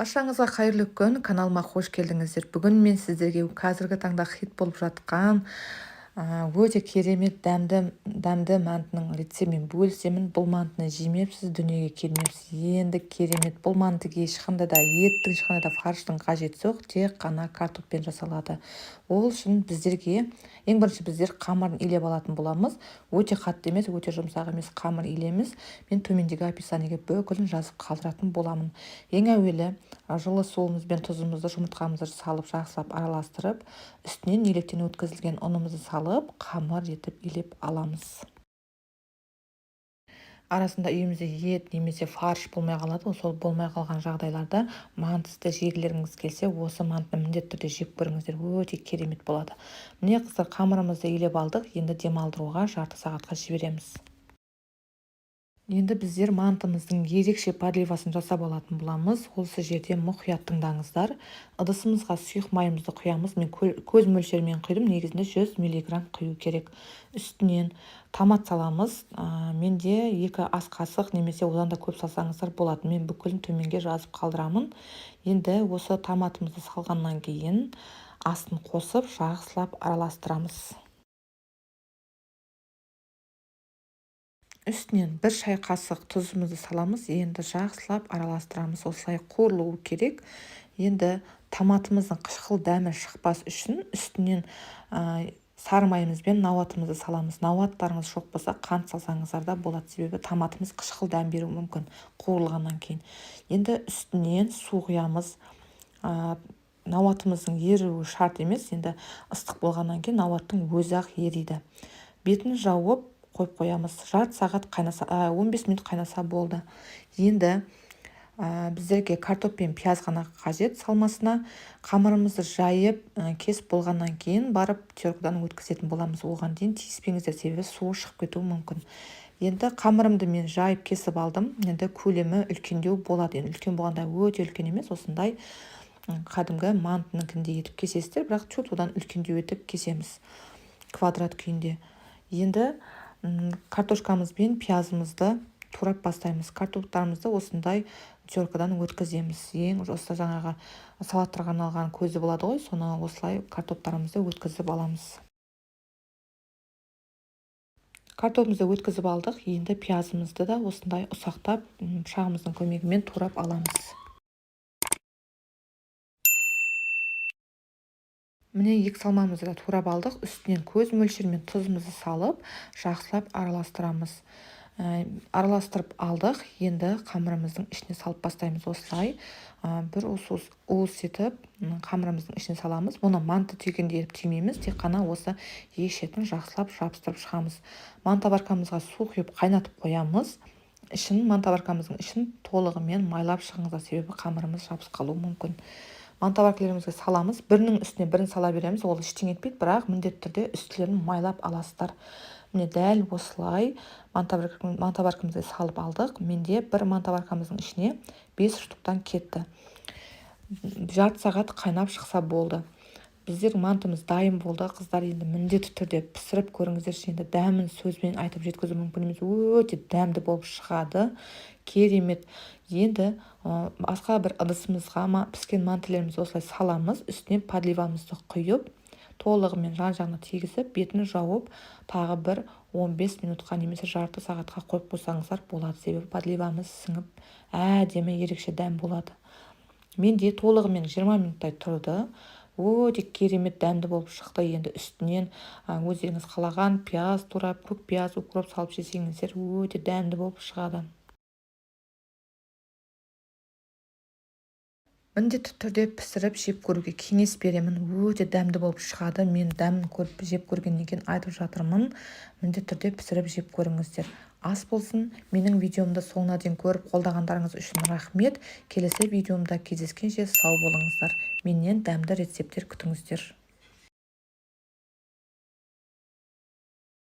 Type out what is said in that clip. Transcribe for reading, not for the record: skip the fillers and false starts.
Баршаңызға қайырлы күн, каналыма қош келдіңіздер. Бүгін мен сіздерге қазіргі таңда хит болып жатқан өте керемет дәмді мантының рецептімен бөлісемін. Бұл мантыны жемепсіз, дүниеге келмепсіз. Енді керемет. Бұл мантыге ешқандай да еттің, ешқандай да фарштың қажеті жоқ, тек қана картоппен жасалады. Ол үшін біздерге ең бірінші біздер қамырын илеп алатын боламыз. Өте қатты емес, өте жұмсақ емес қамыр илеміз. Мен төмендегі описаниеге бүкілін жазып қалдыратын боламын. Ең әуелі жылы суымыз бен тұзымызды, жұмыртқамызды салып жақсылап араластырып, үстінен електен өткізілген ұнымызды салып, қамыр етіп илеп аламыз. Арасында үйімізде ет немесе фарш болмай қалады, сол болмай қалған жағдайларда мантысты жегілеріңіз келсе, осы мантыны міндетті түрде жеп көріңіздер, өте керемет болады. Міне, қыздар, қамырымызды илеп алдық, енді демалдыруға жарты сағатқа жібереміз. Енді біздер мантымыздың ерекше подливасын жасап алатын боламыз. Осы жерде мұқият тыңдаңыздар. Ыдысымызға сұйық майымызды құямыз. Мен көз мөлшерімен құйдым, негізінде 100 миллиграмм құю керек. Үстінен томат саламыз. Менде 2 ас қасық немесе одан да көп салсаңыздар болады. Мен бүкілін төменге жазып қалдырамын. Енді осы томатымызды салғаннан кейін астын қосып жақсылап араластырамыз. Үстінен 1 шай қасық тұзымызды саламыз. Енді жақсылап араластырамыз. Осылай қуырылуы керек. Енді томатымыздың қышқыл дәмі шықпас үшін үстінен сары майымыз бен науатымызды саламыз. Науаттарыңыз жоқ болса, қант салсаңыздар да болады, себебі томатымыз қышқыл дәм беруі мүмкін қуырылғаннан кейін. Енді үстінен су құямыз. Науатымыздың еруі шарт емес, енді ыстық болғаннан кейін науаттың өзі-ақ ериді. Бетін жауып қойып қоямыз. Жарты сағат қайнаса, 15 минут қайнаса болды. Енді біздерге картоп пен пияз ғана қажет салмасына. Қамырымызды жайып, кесіп болғаннан кейін барып теркадан өткізетін боламыз. Оған дейін тиіспеңіздер, себебі суы шығып кетуі мүмкін. Енді қамырымды мен жайып кесіп алдым. Енді көлемі үлкендеу болады. Енді үлкен болғанда өте үлкен емес, осындай кәдімгі мантыныкіндей етіп кесесіздер, бірақ чуть одан үлкендеу етіп кесеміз квадрат күйінде. Енді картошкамыз бен пиязымызды турап бастаймыз. Картоптарымызды осындай теркадан өткіземіз. Ең осы жаңағы салаттарға арналған көзі болады ғой, соны осылай картоптарымызды өткізіп аламыз. Картопымызды өткізіп алдық. Енді пиязымызды да осындай ұсақтап пышағымыздың көмегімен турап аламыз. Міне, екі салмамызды да турап алдық. Үстінен көз мөлшерімен тұзымызды салып, жақсылап араластырамыз. Араластырып алдық. Енді қамырымыздың ішіне салып бастаймыз. Осылай бір уыс етіп қамырымыздың ішіне саламыз. Бұны манты түйгендей етіп түймейміз, тек қана осы екі шетін жақсылап жабыстырып шығамыз. Мантоваркамызға су құйып қайнатып қоямыз. Ішін, мантоваркамыздың ішін толығымен майлап шығыңыздар, себебі қамырымыз жабысып қалуы мүмкін. Мантоваркаларымызға саламыз. Бірінің үстіне бірін сала береміз, ол ештеңе етпейді, бірақ міндетті түрде үстілерін майлап аласыздар. Міне, дәл осылай мантоваркамызға салып алдық. Менде бір мантоваркамыздың ішіне 5 штуктан кетті. Жарты сағат қайнап шықса болды. Біздер мантымыз дайын болды. Қыздар, енді міндетті түрде пісіріп көріңіздерші. Енді дәмін сөзбен айтып жеткізу мүмкін емес, өте дәмді болып шығады, керемет. Енді басқа бір ыдысымызға піскен мантілерімізді осылай саламыз. Үстіне подливамызды құйып, толығымен жан-жағына тигізіп, бетін жауып, тағы бір 15 минутқа немесе жарты сағатқа қойып қойсаңыздар болады, себебі подливамыз сіңіп әдемі ерекше дәм болады. Менде толығымен 20 минуттай тұрды. Өте керемет дәмді болып шықты. Енді үстінен өздеріңіз қалаған пияз турап, көк пияз, укроп салып жесеңіздер, өте дәмді болып шығады. Міндетті түрде пісіріп жеп көруге кеңес беремін. Өте дәмді болып шығады. Мен дәмін көріп жеп көргеннен кейін айтып жатырмын. Міндетті түрде пісіріп жеп көріңіздер. Ас болсын. Менің видеомды соңына дейін көріп қолдағандарыңыз үшін рахмет. Келесі видеомда кездескенше сау болыңыздар. Менен дәмді рецепттер күтіңіздер.